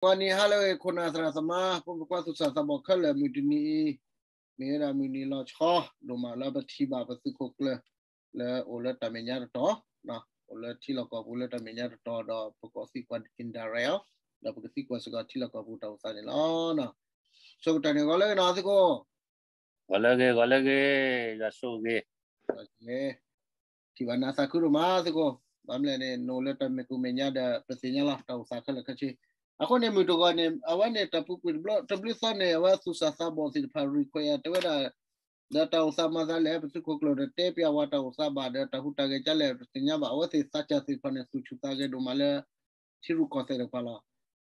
ဂီၤနံၤဟါလၢအဂ့ၤ ခိၣ်နၢ်သရၣ်သမါ ဖိမုၣ်ဖိခွါသူၣ်စၢ်သးဘီၣ်ခဲလၢာ် မုၢ်တနံၤအံၤ မ့ၢ်ဝဲဒၣ်မုၢ်နံၤလီၤဆီ ဒိၣ်မးလၢပထံၣ်ဘၣ်ပသုးခိၣ်ကျၢၢ် လၢအိၣ်လၢတၢ်မဲာ်ညါတတီၤ, အိၣ်လၢထံလီၢ်ကီၢ်ပူၤလၢတၢ်မဲာ်ညါတတီၤ ဒီးပကသံကွၢ် indirect အီၤ, ဒီးပကသံကွၢ်စ့ၢ်ကီးထံလီၢ်ကီၢ်ပူၤတၢ်အိၣ်သးန့ၣ်လီၤ. ဆိကတၢၢ်န့ၣ် ဂီၤလၢဂ့ၤနီၤသုးခိၣ်, ဂီၤလၢဂ့ၤ ဂီၤလၢဂ့ၤ, ယွၤဆိၣ်ဂ့ၤ ထံၣ်ဘၣ်နၤသးခုဒိၣ်မးသုးခိၣ်, ဘၣ်မနုၤလဲၣ်န့ၣ် နအိၣ်လၢတၢ်မဲာ်ကူၣ်မဲာ်ညါဒီး ပသ့ၣ်ညါလီၤ တၢ်အိၣ်သးခဲလၢာ်ခဲဆ့. အဃိန့ၣ် မုၢ်တဂီၤန့ၣ် အဝဲန့ၣ် တၢ်ပူၤကွံာ်တဘျီ တဘျုးသီန့ၣ် အဝဲသူၣ်စၢ်သးဘီၣ်သ့ၣ်တဖၣ် request တဲဝဲဒၣ် ဒီးတၢ်အိၣ်သးမၤသးလဲၣ် ပသုးခိၣ်ကျၢၢ်ဒီးတဲပျးဝဲတၢ်အိၣ်သးဘၣ်ဒီး တၢ်ဟူးတၢ်ဂဲၤဒ်လဲၣ် ပသ့ၣ်ညါဘၣ်. အဝဲသ့ၣ်သးစၢ်သ့ၣ်တဖၣ်န့ၣ် သူၣ်ဆူၣ်သးဂဲၤဒိၣ်မးလၢ ထံရူၢ်ကီၢ်သဲးတကပၤလီၤ.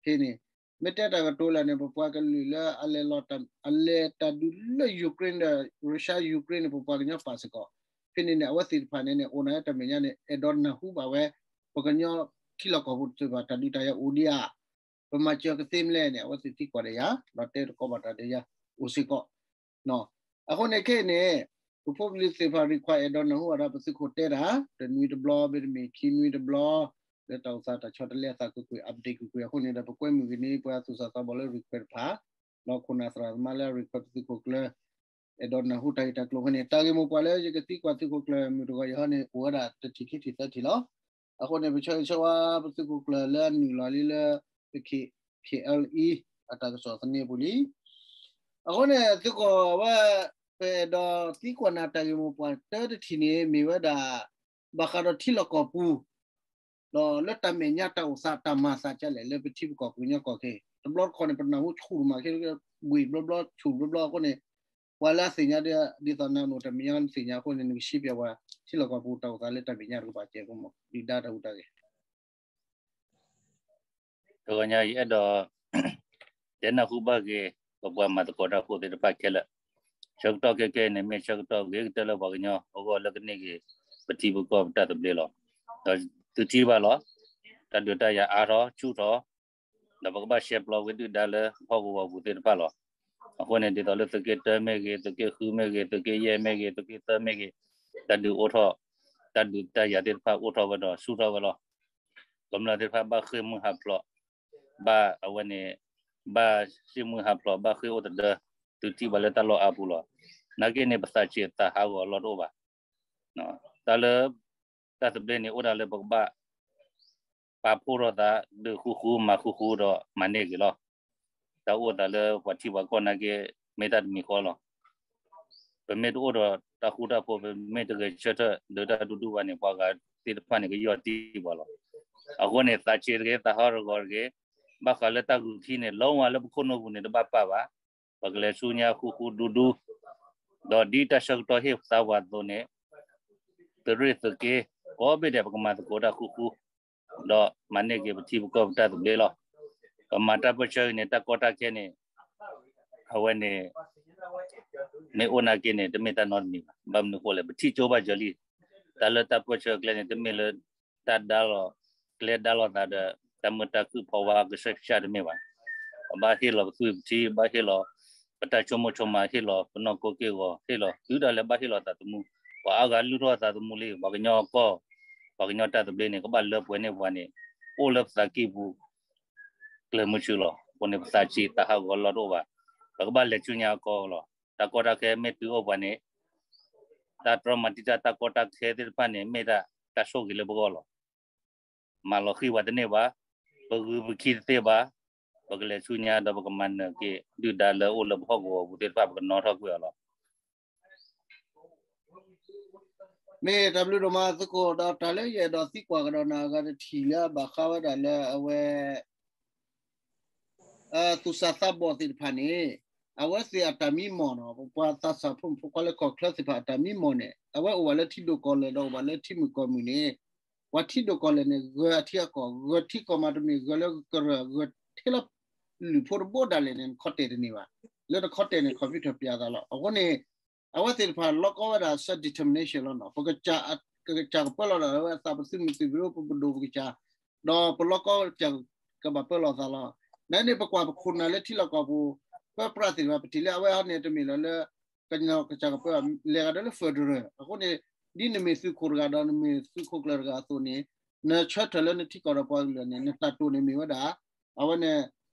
ဖဲန့ၣ် မ့ၢ်တဲတၢ်ကတိၤလၢာ်န့ၣ် ပပှၤကလုာ်လၢအလဲၤလီၤ အလဲၤတၢ်ဒုးလၢ Ukraine ဒီး Russia Ukraine န့ၣ် ပပှၤကညီပာ်စ့ၢ်ကီး. ဖဲန့ၣ်န့ၣ် အဝဲသ့ၣ်တဖၣ်န့ၣ်န့ၣ် အိၣ်နၤတၢ်မဲာ်ညါန့ၣ် အဲၣ်ဒိးနၢ်ဟူဘၣ်ဝဲ ပကညီထံလီၢ်ကီၢ်ပူၤသ့ၣ်တဖၣ် တၢ်ဒုးတၢ်ယၤအိၣ်ဒံးဧါ, ပမၤစၢၤကသ့မနုၤလဲၣ်န့ၣ် အဝဲသ့ၣ်သံကွၢ်ဒီးယၤ ဒီးတဲတကိးဘၣ်တၢ်ဒီးယၤအိၣ်စ့ၢ်ကီး. အဃိန့ၣ်ခဲအံၤန့ၣ် ပဖိပလံၤသ့ၣ်တဖၣ် request အဲၣ်ဒိးနၢ်ဟူဘၣ်ဒီးပသုးခိၣ်တဲတၢ် တနွံတဘျီ မ့တမ့ၢ်ခံနွံတဘျီ လၢတၢ်အိၣ်သးတၢ်ဆီတလဲအသးကွ့ၢ်ကွ့ၢ် update ကွ့ၢ်ကွ့ၢ်. အဃိန့ၣ်ဒီး ပကွဲမုာ်က့ၤန့ၢ်ပှၤသူၣ်စၢ်သးဘီၣ်လၢ request တဖၣ်, ဒီးခိၣ်နၢ်သရၣ်သမါလၢ request ပသုးခိၣ်ကျၢၢ် အဲၣ်ဒိးနၢ်ဟူတၢ်ဂ့ၢ်တၢ်ကျိၤအဃိန့ၣ် တၢ်ဂ့ၢ်မိၢ်ပှၢ်လၢယကသံကွၢ်သုးခိၣ်ကျၢၢ် မုၢ်တဂီၤယဟီန့ၣ် အိၣ်ဝဲဒၣ်တထံၣ်ခံထံၣ်သၢထံၣ်လီၤ. အဃိန့ၣ် ပဆၢဂ့ၤဆၢဝါပသုးခိၣ်ကျၢၢ်လၢအနုာ်လီၤလံလၢ KLE အတၢ်ကစီၣ်သန့အပူၤလံ. အဃိန့ၣ် သုးခိၣ်ဝဲ ပအဲၣ်ဒိးသံကွၢ်နၤတၢ်ဂ့ၢ်မိၢ်ပှၢ်တၢတထံၣ်န့ၣ် မ့ၢ်ဝဲဒၣ် ဘၣ်ဃးဒီးထံလီၢ်ကီၢ်ပူၤ ဒီးလၢတၢ်မဲာ်ညါတၢ်အိၣ်သးတၢ်မၤသးဒ်လဲၣ် လၢပထံပကီၢ်ပကညီကီၢ်ခီ တဘျီတခီၣ်န့ၣ် ပနၢ်ဟူဆူၣ်မးခဲ ဘှံးဘျီဘျီဆူၣ်ဘျီဘျီအဃိန့ၣ် ပှၤလၢအသ့ၣ်ညါဒ်သိးနၤအိၣ်တၢ်မဲာ်ညါသ့ၣ်ညါအဃိန့ၣ် နကရှင်းပြပှၤ ထံလီၢ်ကီၢ်ပူၤတၢ်အိၣ်သးလၢတၢ်မဲာ်ညါတကပၤစဲးဖိမး ဒုၣ်ဒါတၢ်ဟူးတၢ်ဂဲၤ တဂီၤညါ ယအဲၣ်ဒိး တဲနၢ်ဟူဘၣ်က့ၤ ပပှၤမၤသကိးတၢ်ဖိသ့ၣ်တဖၣ်ခဲလၢာ်, ဆၢကတီၢ်ခဲကဲအံၤန့ၣ် မ့ၢ်ဆၢကတီၢ်ဂ့ၤကတၢၢ်လၢပှၤကညီအဂီၢ်လၢကန့ၢ်က့ၤ ပထံပကီၢ်ပတၢ်သဘျ့လီၤ. ဒီးသုထံၣ်ဘၣ်လီၤ, တၢ်ဒုးတၢ်ယၤအါထီၣ်ဆူၣ်ထီၣ်, ဒီးပကဘၣ်ရှဲပျီဝဲဒုၣ်ဒါလၢဟီၣ်ကဝီၤပူၤသ့ၣ်တဖၣ်လီၤ. အဃိန့ၣ် ဒ်သိးလၢသုးက့တၢမ့ၢ်ဂ့ၤ, သုးက့ဃုမ့ၢ်ဂ့ၤ, သုးက့ယဲၢ်မ့ၢ်ဂ့ၤ, သုးက့သၢမ့ၢ်ဂ့ၤ, တၢ်ဒုးအိၣ်ထီၣ်, တၢ်ဒုးတၢ်ယၤသ့ၣ်တဖၣ်အိၣ်ထီၣ်ဝဲဒီးဆူၣ်ထီၣ်ဝဲလီၤ. ကမျၢၢ်သ့ၣ်တဖၣ်ဘၣ်ဃ့ၢ်မှံဟးဖျိး, ဘၣ်အဝဲန့ၣ် ဘၣ်ဃ့ၢ်မှံဟးဖျိး ဘၣ်ဃ့ၢ်အိၣ်သဒၢ, သုထံၣ်ဘၣ်လၢတၢ်လီၢ်အါပူၤလီၤ. နာ်က့န့ၣ် ပသးဆံးသးဟးဂီၤအလီၢ်တအိၣ်ဘၣ်. တၢ်လၢ တၢ်သဘျ့န့ၣ် အိၣ်ဒၣ်လၢပကဘၣ် ပာ်ဖှိၣ်ထီၣ်သး ဒုးဃူဃူ မၤဃူဃူဒီးမၤန့ၢ်က့ၤလီၤ. တၢ်အိၣ်သးလၢပှၤထံပှၤကီၢ်နာ်က့ မ့ၢ်တၢ်တမံၤဃီလီၤ. ပမ့ၢ်တအိၣ်ဒီးတၢ်ဃူတၢ်ဖိး ပမ့ၢ်တဂဲၤဆၢထၢၣ်ဒုးတၢ်ဒူဒူဘၣ်န့ၣ် ပှၤဂၤသ့ၣ်တဖၣ်န့ၣ် ကယီၢ်တံၢ်ပှၤလီၤ. အဃိန့ၣ် သးဆံးတဂ့ၤ သးဟးဂီၤတဂ့ၤ, ဘၣ်ဃးလၢတၢ်ဂုာ်ခံန့ၣ် လီဝါလၢပခိၣ်နူာ်ပူၤန့ၣ် တဘၣ်ပာ်ဘၣ်. ပကလဲၤဆူညါဃူဃူဒူဒူ, ဒီးဒ်တၢ်ဆၢကတီၢ်ဟ့ၣ်သးဝးအသိးန့ၣ် သုးရ့ၣ်သုးက့ ကိးဘ့ၣ်ဒဲး ပကမၤသကိးတၢ်ဃူဃူ, ဒီးမၤန့ၢ်က့ၤပထံပကီၢ်ပတၢ်သဘျ့လီၤ. ပမၤတၢ်ပၢၢ်ဆၢအံၤန့ၣ် တၢ်ကီတၢ်ခဲန့ၣ် အဝဲန့ၣ် မ့ၢ်အိၣ်နာ်က့န့ၣ် တမ့ၢ်တၢ်နီတမံၤဘၣ်. ဘၣ်မနုၤအဃိလဲၣ် ပထံၣ်ကၠိဘၣ်စၢၤလံ. တၢ်လၢတၢ်ပၢၢ်ဆၢအကျဲန့ၣ် တမ့ၢ်လၢ တၢ်ဒါလီၤ ကျဲဒါလီၤသးဒီး တၢ်မုာ်တၢ်ခုၣ်ဖီဝါကဆှဲကဆှဲတမ့ၢ်ဘၣ်. ပဘၣ်ဟ့ၣ်လီၤပသွံၣ်ပထံ ဘၣ်ဟ့ၣ်လီၤ ပတၢ်ဆိကမိၣ်ဆိကမး ဟ့ၣ်လီၤပနီၢ်ကိးက့ၢ်ဂီၤ ဟ့ၣ်လီၤတုၤဒၣ်လဲာ်ဘၣ်ဟ့ၣ်လီၤသးသမူ, ပှၤအါဂၤလုၢ်ထီၣ်သးသမူလံ ပှၤကညီကီၢ်, ပှၤကညီတၢ်သဘျ့န့ၣ် ကဘၣ်လၢပှဲၤန့ၢ်ပှၤန့ၣ် အိၣ်လၢပသးကံၢ်ပူၤ ကျၢၤမုဆူလီၤ. အဃိန့ၣ် ပသးဆံးသးဟးဂီၤလီၢ်တအိၣ်ဘၣ်. ပကဘၣ်လဲၤဆူညါအကီလီၤ. တၢ်ကီတၢ်ခဲမ့ၢ်တုၤအိၣ်ပှၤန့ၣ် တၢ်တြီမၤတံာ်တာ်တၢ်ကီတၢ်ခဲသ့ၣ်တဖၣ်န့ၣ် မ့ၢ်ဒၣ်တၢ်ဆိၣ်ဂ့ၤလၢပဂီၢ်လီၤ. မၤလီၤဃံၤပှၤတန့ၢ်ဘၣ်, ပဂုၤပခံတသ့ဘၣ်, ပကလဲၤဆူညါဒီးပကမၤနၢၤက့ၤ ဒုၣ်ဒါလၢအိၣ်လၢပဟီၣ်ကဝီၤပူၤသ့ၣ်တဖၣ် ပကနီထီၣ်ကွံာ်အီၤလီၤ. မ့ၢ်တၢ်ဘျုးဒိၣ်မးသုးခိၣ် ဒီးတၢ်လၢယအဲၣ်ဒိးသံကွၢ်ကဒီးနၤအဂၤတထံၣ်လၢအဘၣ်ဃးဝဲဒၣ်လၢအဝဲ သူၣ်စၢ်သးဘီၣ်သ့ၣ်တဖၣ်န့ၣ် အဝဲသ့ၣ်အတၢ်မံမီၢ်နီၤ ပပှၤသးစၢ်ဖိမုၣ်ဖိခွါလၢကီၢ်ချၢသ့ၣ်တဖၣ်အတၢ်မံမီၢ်န့ၣ် အဝဲအိၣ်ဘၣ်လၢထံဒိၣ်ကီၢ်လဲၢ်ဒီးအိၣ်ဘၣ်လၢထံမုၣ်ကီၢ်မုၢ်န့ၣ် ပှၤထံဒိၣ်ကီၢ်လဲၢ်န့ၣ် ဂၢၤအထံအကီၢ် ဂၢၤထံကီၢ်မးတမ့ၢ်ဂၢၤလၢကရၢၢ် ဂၢၤထဲလၢ လုၢ်ဖိတဘိဒၣ်လဲာ်န့ၣ် နခီတဲာ်တန့ၢ်ဘၣ်. လၢနခီတဲာ်န့ၣ် computer ပျးသးလီၤ. အဃိန့ၣ် အဝဲသ့ၣ်တဖၣ်လီၢ်ကီဝဲဒၣ် self determination လီၤနီၤ. ပကစၢ် ကစၢ်ကပၢလီၤဒၣ်ဝဲအသး ပသုးမုၢ်သံၣ်ဘိ ပပဒိၣ်ပကစၢ် ဒီးပလီၢ်ကီကဘၣ်ပၢလီၤသးလီၤ. နန့ၣ်ပကွၢ်ပခိၣ်နၢ်လၢထံလီၢ်ကီၢ်ပူၤ ပၢပြးသ့ၣ်တဖၣ် ပထံၣ်လၢအဝဲဟီန့ၣ် တမ့ၢ်လၢလၢ ကညီကစၢ်ကပၢ လဲၤဂၤဒီးလၢ federal အဃိန့ၣ် ဒ်နမ့ၢ်သုးခိၣ်တဂၤဒီးနမ့ၢ်သုးခိၣ်ကျၢၢ်တဂၤအသိးန့ၣ် နဆၢထၢၣ်လၢနထံကီၢ်ဒီးပှၤကလုာ်န့ၣ် နတၢ်တိာ်န့ၣ်မ့ၢ်ဝဲဒၣ် အဝဲန့ၣ်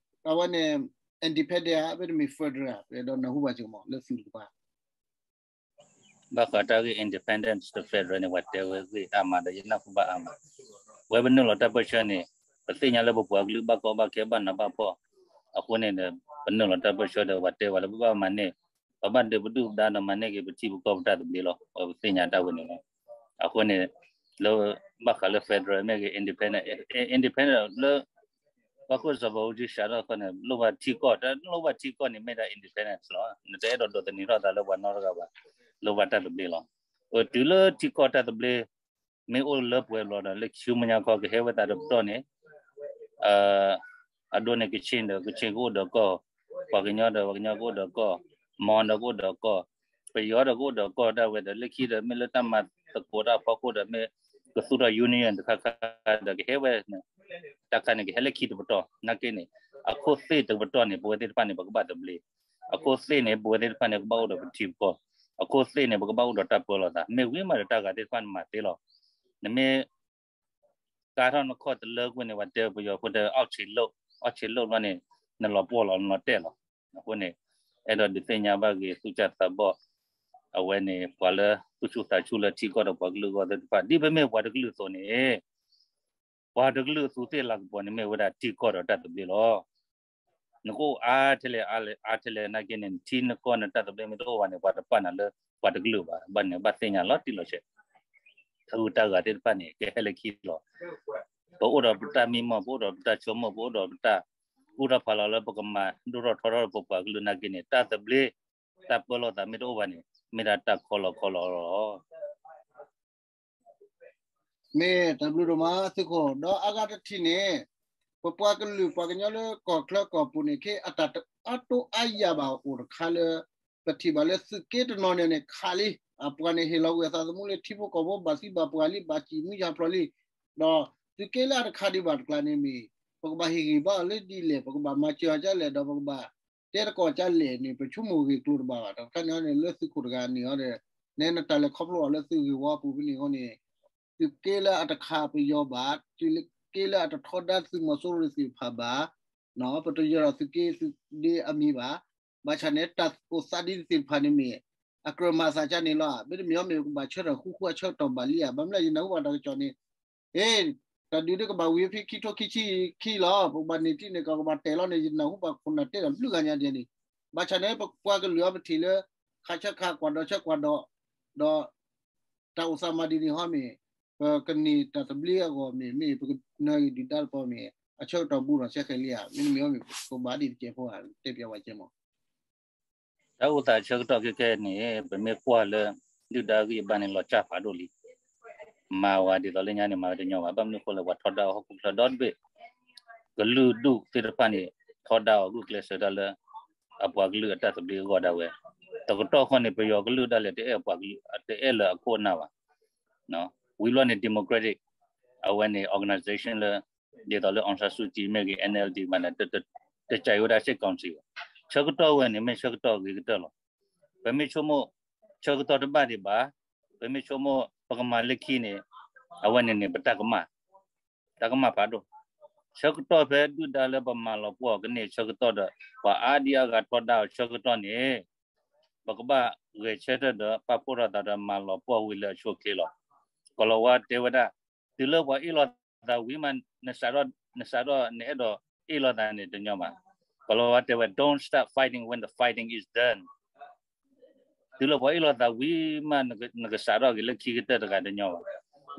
အဝဲန့ၣ် independent ဧါ မ့တမ့ၢ် federal ဧါ ပအဲၣ်ဒိးနၢ်ဟူဘၣ်စ့ၢ်ကီးမး လၢသုတကပၤ ဘၣ်ဃးတၢ်ဂ့ၢ် independence ဒီး federal န့ၣ် ပှၤတဲဝဲဂ့ၢ်အါမးဒီး ယနၢ်ဟူဘၣ်အါမး, ဝဲပနုာ်လီၤတၢ်ပၢဆှၢန့ၣ် ပသ့ၣ်ညါလၢပပှၤကလုာ်ဘၣ်ကီဘၣ်ခဲဘၣ်နးဘၣ်ဖှီၣ်, အဃိန့ၣ်ဒီး ပနုာ်လီၤတၢ်ပၢဆှၢဒီး ပှၤတဲဝဲလၢပဘၣ်မၤန့ၢ်, ပဘၣ်ဒုးပဒုၣ်ပဒါဒီးမၤန့ၢ်က့ၤပထံပကီၢ်ပတၢ်သဘျ့လီၤ. ပသ့ၣ်ညါတၢ်ဝဲန့ၣ်လီၤ. အဃိန့ၣ် လၢ ဘၣ်ဃးလၢ federal မ့ၢ်ဂ့ၤ independent, independent လၢ ပှၤခိၣ်စီၤဘၣ်အူကၠံစးထီၣ်ခီန့ၣ် လိၣ်ဘၣ်ထံကီၢ်, တလိၣ်ဘၣ်ထံကီၢ်န့ၣ် မ့ၢ်ဒၣ် independence လီၤ. နတအဲၣ်ဒိးဒိးသန့ၤထီၣ်သးလၢပှၤနီတဂၤဘၣ်, လိၣ်ဘၣ်တၢ်သဘျ့လီၤ. အတုၤလၢထံကီၢ်တၢ်သဘျ့ မ့ၢ်အိၣ်လၢပှဲၤဘျီဒီး လၢခံဆူမဲာ်ညါခီကဟဲဝဲသးတပတီၢ်န့ၣ် အဒိန့ၣ် ကချ့ၣ်ဒီးကချ့ၣ်ကအိၣ်ဒီးကီၢ်, ပှၤကညီဒီးပှၤကညီကအိၣ်ဒီးကီၢ်, မွန်ဒီးကအိၣ်ဒီးကီၢ်, ပယီၤဒီးကအိၣ်ဒီးကီၢ်ဒၣ်ဝဲဒီး လၢခံဒီးမ့ၢ်လၢတၢ်မၤသကိးတၢ်အဖီခိၣ်ဒီး မ့ၢ်ကသူၣ်ထီၣ် union တခါခါဒီး ကဟဲဝဲ တၢ်ခါန့ၣ် ကဟဲလၢခံတပတီၢ် နာ်က့န့ၣ် အခိၣ်သ့ၣ်တပတီၢ်န့ၣ် ပဝဲသ့ၣ်တဖၣ်န့ၣ် ပကဘၣ်သဘျ့, အခိၣ်သ့ၣ်န့ၣ် ပဝဲသ့ၣ်တဖၣ်န့ၣ် ကဘၣ်အိၣ်ဒီးပထံပကီၢ်, အခိၣ်သ့ၣ်န့ၣ် ပကဘၣ်အိၣ်ဒီးတၢ်ပၢလီၤသး, မ့ၢ်ဝံၤမးဒီးတၢ်ဂၤသ့ၣ်တဖၣ်န့ၣ်မၤသ့လီၤ. နမ့ၢ် ကါထီၣ်နခီၣ်တလၢကွံာ်န့ၣ် ပှၤတဲပယီၤဖိတဲ အီၣ်ဆံးလိၣ်, အီၣ်ဆံးလိၣ်ဘျီန့ၣ် နလီၤပှီၢ်လီၤ နလီၤတဲာ်လီၤ. အဃိန့ၣ် အဲၣ်ဒိးဒုးသ့ၣ်ညါဘၣ်ဂ့ၤ သူၣ်စၢ်သးဘီၣ်, အဝဲန့ၣ် ပှၤလၢသူၣ်ဆူၣ်သးဆူၣ်လၢထံကီၢ်ဒီးပှၤကလုာ်အဂီၢ်သ့ၣ်တဖၣ် ဒ်ပမ့ၢ်ပှၤတကလုာ်အသိးန့ၣ် ပှၤတကလုာ်အသူးသ့ၣ်လၤကပီၤန့ၣ် မ့ၢ်ဝဲဒၣ်ထံကီၢ်ဒီးတၢ်သဘျ့လီၤ. နကအိၣ်အါထဲလဲၣ် အါထဲလဲၣ်နာ်က့န့ၣ် နထံနကီၢ်နတၢ်သဘျ့မ့ၢ်တအိၣ်ဘၣ်န့ၣ် ပှၤတပာ်နၤလၢပှၤတကလုာ်ဘၣ်. ဘၣ်န့ၣ် ဘၣ်သ့ၣ်ညါလီၤတံၢ်လီၤဆဲး တၢ်ဂုၤတၢ်ဂၤသ့ၣ်တဖၣ်န့ၣ် ကဟဲလၢခံလီၤ. ပအိၣ်ဒီးပတၢ်မံမီၢ်, ပအိၣ်ဒီးပတၢ်ဆိကမိၣ်, ပအိၣ်ဒီးပတၢ်အူထီၣ်ဖးလီၤလၢပကမၤဒိၣ်ထီၣ်ထီထီၣ်ပပှၤကလုာ်နာ်က့န့ၣ် တၢ်သဘျ့ တၢ်ပၢလီၤသးမ့ၢ်တအိၣ်ဘၣ်န့ၣ် မ့ၢ်ဒၣ်တၢ်ခီလီၤခီလီၤလီၤ. မ့ၢ်တၢ်ဘျုးဒိၣ်မးသုးခိၣ်, ဒီးအါဂၤတထံၣ်န့ၣ် ပပှၤကလုာ်ပှၤကညီလၢကီၢ်ချၢကီၢ်ပူၤန့ၣ် ခဲအတၢ်အါတိၢ်အါယၢ်ဘၣ်အိၣ်တခါလၢ ပထံၣ်ဘၣ်လၢသုးက့တနီၤန့ၣ်န့ၣ် ခးလံ, အပှၤန့ၣ်ဟ့ၣ်လီၤကွံာ်အသးသမူလၢထံဖိကီၢ်ဖိ ဘၣ်သံဘၣ်ပှၢ်လံ ဘၣ်စံၣ်မူယၢ်ဖျိးလံ, ဒီးသုးက့လၢအတခးဒံးဘၣ်တကျါန့ၣ်မ့ၢ် ပကဘၣ်ဟ့ၣ်ဂံၢ်ဘါအီၤလၢဒ်လဲၣ်, ပကဘၣ်မၤစၢၤအီၤဒ်လဲၣ်, ဒီးပကဘၣ် တဲသကိးကလဲၣ်န့ၣ် ပဆိကမိၣ်ဂ့ၢ်ကျိၤတဘၣ်ဘၣ်. တၢ်တခါန့ၣ်န့ၣ် လၢသုးခိၣ်တဂၤန့ၣ်အီၤဒီး နဲနတၢ်လဲၤခီဖျိအီၤလၢသုးဂ့ၢ်ဝီအပူၤဖဲန့ၣ်အဃိန့ၣ် သုးက့လၢအတခးပယီၤဘၣ်, သုးက့လၢအတထီဒါသုးမီၤစိရိၤသ့ၣ်တဖၣ်ဘၣ်, ပတယၢၤဒီးသုးက့သုးဒ့အမံၤဘၣ်. ဘၣ်ဆၣ်န့ၣ် တၢ်အိၣ်သးဒ်သ့ၣ်တဖၣ်န့ၣ်မ့ၢ် အကြၢးမၤသးကါန့ၣ်လီၤ. မ့တမ့ၢ်အီၤမ့ၢ် ကဘၣ်ဆၢထၢၣ်ဃူဃူအဆၢကတီၢ်ဘၣ်လံဧါ. ဘၣ်မနုၤယနၢ်ဟူဘၣ်တၢ်ကစီၣ်န့ၣ် အ့ တၢ်ဒုးဒ်ကဘၣ်ဝံၤဖဲခံထိခံဆံခံလီၤ. ပကဘၣ်န့ၢ်တံၢ်န့ၢ်ကီၢ် ကဘၣ်တဲာ်လီၤန့ၣ် ယနၢ်ဟူဘၣ်ခိၣ်နၢ်တဲတၢ်ဘျုးဂၤညါဒ်န့ၣ်. ဘၣ်ဆၣ်န့ၣ် ပပှၤကလုာ်အီၤပထံၣ်လၢ ခးဆၢခးကွၢ်ဒီးဆၢကွၢ်ဒီး ဒီး တၢ်အိၣ်သးမၤဒ်န့ၣ်ဟီမ့ၢ် ပကန့ၢ်တၢ်သဘျ့အဂီၢ်မ့ၢ် မ့ၢ်ပကနၢ်ဂ့ၢ်ဒုၣ်ဒါတပီၤမ့ၢ် အဆၢကတီၢ်ဘူးဒီးစဲဃဲၤလံဧါ. မ့တမ့ၢ်အီၤမ့ၢ် ကဘၣ်ဒ်တကဲးဖိဧါ တဲပျးဝဲကဲမး တၢ်အိၣ်သးဆၢကတီၢ်ခဲကဲန့ၣ် ပမ့ၢ်ကွၢ်လၢ ဒုၣ်ဒါဂံၢ်ဘါန့ၣ် လီၤစၢ်ဖးဒိၣ်လံ. မၤဝဲဒ်သိးလၢညါန့ၣ် မၤဝဲတညီဘၣ်. ဘၣ်မနုၤအဃိလဲၣ် ပှၤထီဒါအီၤဟီၣ်ခိၣ်ချၢဒီတဘ့ၣ် ကလုာ်ဒူၣ်သ့ၣ်တဖၣ်န့ၣ် ထီဒါအီၤဂုာ်ကျဲးစၢးတၢ်လၢ အပှၤကလုာ်အတၢ်သဘျ့အဂီၢ်ဒၣ်ဝဲ. တကတီၢ်ဃီန့ၣ် ပယီၤကလုာ်ဒၣ်လဲာ် တအဲၣ်ပှၤကလုာ် တအဲၣ်လၢအခိၣ်အနၢ်ဘၣ်. ဝံၤဘျီန့ၣ် democratic အဝဲန့ၣ် organization လၢ ဒ်သိးလၢ အောင်ဆန်းစုကြည် မ့ၢ်ဂ့ၤ NLD မးန့ၣ် တစံးဝဲဒၣ် စစ်ကောင်စီ ဘၣ်. ဆၢကတီၢ်ဝဲန့ၣ် မ့ၢ်ဆၢကတီၢ်ဂ့ၤကတၢၢ်လီၤ. ပမ့ၢ်ဆိကမိၣ် ဆၢကတီၢ်တဘၣ်ဒံးဘၣ်, ပမ့ၢ်ဆိကမိၣ် ပကမၤလၢခံန့ၣ် အဝဲန့ၣ်န့ၣ် ပတၢ်ကမၣ် တၢ်ကမၣ်ဖးဒိၣ်. ဆၢကတီၢ်ဖဲဒုၣ်ဒါလၢပမၤလီၤပှီၢ်အီၤကန့ၢ်ဆၢကတီၢ်ဒီး ပှၤအါဒံအါဂၤထီဒါအီၤဆၢကတီၢ်န့ၣ် ပကဘၣ်ဂဲၤဆၢထၢၣ်ဒီး ပာ်ဖှိၣ်ထီၣ်သးဒီးမၤလီၤပှီၢ်ဝံၤလၢအဆိအချ့လီၤ. ကီၤလၤဝါတဲဝဲဒၣ် တုၤလၢပှၤအ့ၣ်လိာ်သးဝံၤမး နစးထီၣ် နစးထီၣ် နအဲၣ်ဒိးအ့ၣ်လိာ်သးန့ၣ်တညီဘၣ်. ကီၤလၤဝါတဲဝဲ don't start fighting when the fighting is done. တုၤလၢပှၤအ့ၣ်လိာ်သးဝံၤမး နကစးထီၣ်ဂ့ၤလၢခံကတၢၢ်တဂၤတညီဘၣ်.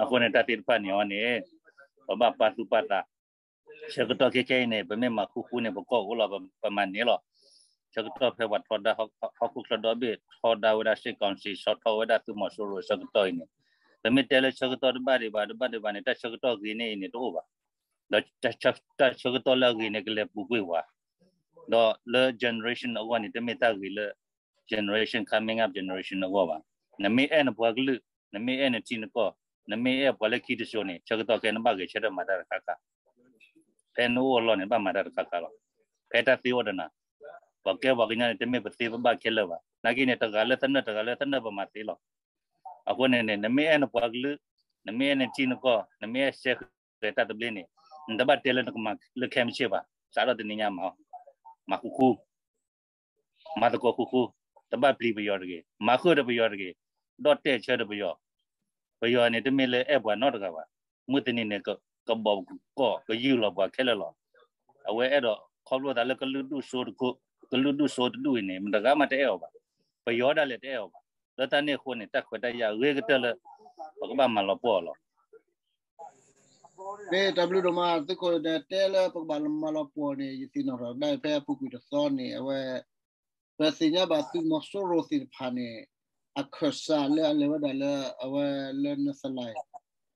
အဃိန့ၣ် တၢ်သ့ၣ်တဖၣ်န့ၣ်အီၤန့ၣ် ပဘၣ်ပာ်သူၣ်ပာ်သး ဆၢကတီၢ်ခဲခဲအံၤန့ၣ် ပမ့ၢ်မၤဃူဃူန့ၣ် ပကီၢ်အိၣ်လီၤ ပမၤန့ၢ်လီၤ. ဆၢကတီၢ်ဖဲပှၤထီဒါဟီၣ်ခိၣ်ချၢဒီဘ့ၣ် ထီဒါဝဲဒၣ် စစ်ကောင်စီ ဆီၣ်ထွဲဝဲဒၣ်သုးမီၤစိရိၤဆၢကတီၢ်အံၤန့ၣ် ပမ့ၢ်တဲလၢဆၢကတီၢ်တဘၣ်ဒံးဘၣ် တဘၣ်ဒံးဘၣ်န့ၣ် တၢ်ဆၢကတီၢ်ဂ့ၤန့ၢ်အံၤန့ၣ်တအိၣ်ဘၣ်. ဒီးတၢ်ဆၢကတီၢ်လၢအဂ့ၤန့ၣ်ကလဲၤပူၤကွံာ်ဝဲ ဒီးလၢ generation အဂီၢ်န့ၣ် တမ့ၢ်တၢ်ဂ့ၤလၢ generation coming up generation အဂီၢ်ဘၣ်. နမ့ၢ်အဲၣ်နပှၤကလုာ် နမ့ၢ်အဲၣ်နထံနကီၢ် နမ့ၢ်အဲၣ်ပှၤလၢခံတစိၤန့ၣ် ဆၢကတီၢ်ခဲနဘၣ်ဂဲၤဆၢထၢၣ်မၤတၢ်တခါခါ ဖဲနအိၣ်အလီၢ်န့ၣ် ဘၣ်မၤတၢ်တခါခါလီၤ. ဖဲတၢ်သ့အိၣ်ဒီးနၤ ပှၤကဲပှၤကညီန့ၣ် တမ့ၢ်ပသ့ပဘၣ်ခဲလၢာ်ဘၣ်. နာ်က့န့ၣ် တဂၤလၢသနၢၣ် တဂၤလၢသနၢၣ်ပမၤသ့လီၤ. အဃိန့ၣ်န့ၣ် နမ့ၢ်အဲၣ်နပှၤကလုာ် နမ့ၢ်အဲၣ်နထံနကီၢ် နမ့ၢ်အဲၣ်စဲဃဲၤတၢ်သဘျ့န့ၣ် နတဘၣ်တဲလၢနကမၤလၢခဲမုၢ်ဆ့ၣ်ဘၣ်. စးထီၣ်တနံၤညါမး မၤဃူဃူ, မၤသကိးဃူဃူ, တဘၣ်ပျံၤပယီၤတဂ့ၤ, မၤဃုာ်ဒီးပယီၤတဂ့ၤ, ဒီးတဲာ်ဆၢဒီးပယီၤ, ပယီၤန့ၣ်တမ့ၢ်လၢအဲၣ်ပှၤနီတဂၤဘၣ်, မုၢ်တနံၤန့ၣ် ကဘီၣ်ကီၢ် ကယူၢ်လီၤပှၤခဲလၢာ်လီၤ. အဝဲအဲၣ်ဒိးခီဖျိသးလၢကလုာ်ဒူၣ်စိတဒူၣ်အံၤန့ၣ် မတဂၤမးတအဲၣ်အီၤဘၣ်, ပယီၤဒၣ်လဲာ်တအဲၣ်အီၤဘၣ်, လၢတၢ်န့ၣ်အဃိန့ၣ် တၢ်ခွဲးတၢ်ယာ်အဂ့ၤကတၢၢ်လၢ ပကဘၣ်မၤလီၤပှီၢ်အီၤလီၤ. မ့ၢ်တၢ်ဘျုးဒိၣ်မး သုးခိၣ်တဲလၢပကဘၣ်မၤလီၤပှီၢ်န့ၣ် ယသ့ၣ်နီၣ်ထီၣ်ကဒါဖဲအပူၤကွံာ်တသီန့ၣ် အဝဲ ပသ့ၣ်ညါဘၣ်သုးမီၤစိရိၤသ့ၣ်တဖၣ်န့ၣ် အခၢၣ်စးလၢအလဲၤဝဲဒၣ်လၢအဝဲလၢနသလၢ်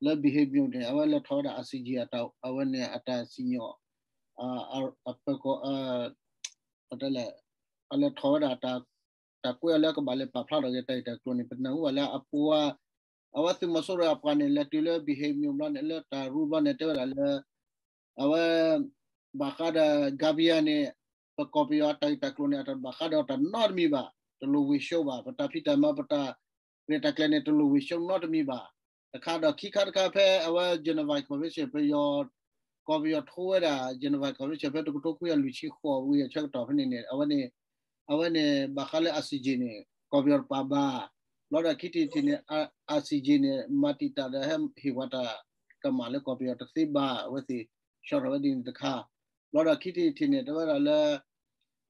လၢဘံၣ်ဟ့ၣ်မျိာ်န့ၣ် အဝဲလဲၤထီၣ်ဝဲဒၣ် ICJ အဝဲန့ၣ်အတၢ်စံၣ်ညီၣ် အပၢၤကီၢ် ပတဲလဲၣ် အလဲၤထီၣ်ဝဲဒၣ် တၢ်ကွဲးအီၤလၢကဘၣ်လဲၤပာ်ဖျါထီၣ်က့ၤတၢ်ဂ့ၢ်တၢ်ကျိၤန့ၣ် ပနၢ်ဟူဘၣ်လၢအပူၤ အဝဲသုးမီၤစိရိၤအပှၤန့ၣ် လဲၤတုၤလၢဘံၣ်ဟ့ၣ်မျိာ်ဘျီန့ၣ် လၢတၢ်ရူဘျီန့ၣ် တဲဝဲဒၣ်လၢ အဝဲ ဘၣ်ဃးဒီး Gambia န့ၣ် ပကီၢ်ပယီၤအတၢ်ဂ့ၢ်တၢ်ကျိၤန့ၣ် အတဘၣ်ဃးဒီးတၢ်နီတမံၤဘၣ်, တလိၣ်ဝ့ၢ်ၡိဘၣ်, ပတၢ်ဖံးတၢ်မၤ ပတၢ်ရဲၣ်တၢ်ကျဲၤန့ၣ် တလိၣ်ဝ့ၢ်ၡိနီတမံၤဘၣ်. တခါဒီးခံခါတခါဖဲအဝဲ Geneva Convention ပယီၤ ကီၢ်ပယီၤထိဝဲဒၣ် Geneva Convention ဖဲတကထိခွံကယၤလွံၢ်ဆံဃိးဝံၤအဆၢကတီၢ်ဖဲန့ၣ်န့ၣ် အဝဲန့ၣ် အဝဲန့ၣ် ဘၣ်ဃးလၢ ICJ န့ၣ် ကီၢ်ပယီၤတပာ်ဘၣ်. ဘျီဒီးခံထံၣ်တထံၣ်န့ၣ် ICJ န့ၣ် မၤတံာ်တာ်ဒီးဟဲဟ့ၣ်ပှၤတၢ်ကမၣ်လၢကီၢ်ပယီၤတသ့ဘၣ် အဝဲသ့ၣ် ဆှၢထီၣ်ဝဲဒ်န့ၣ်တခါ. ဘျီဒီးခံထံၣ်တထံၣ်န့ၣ် တဲဝဲဒၣ်လၢ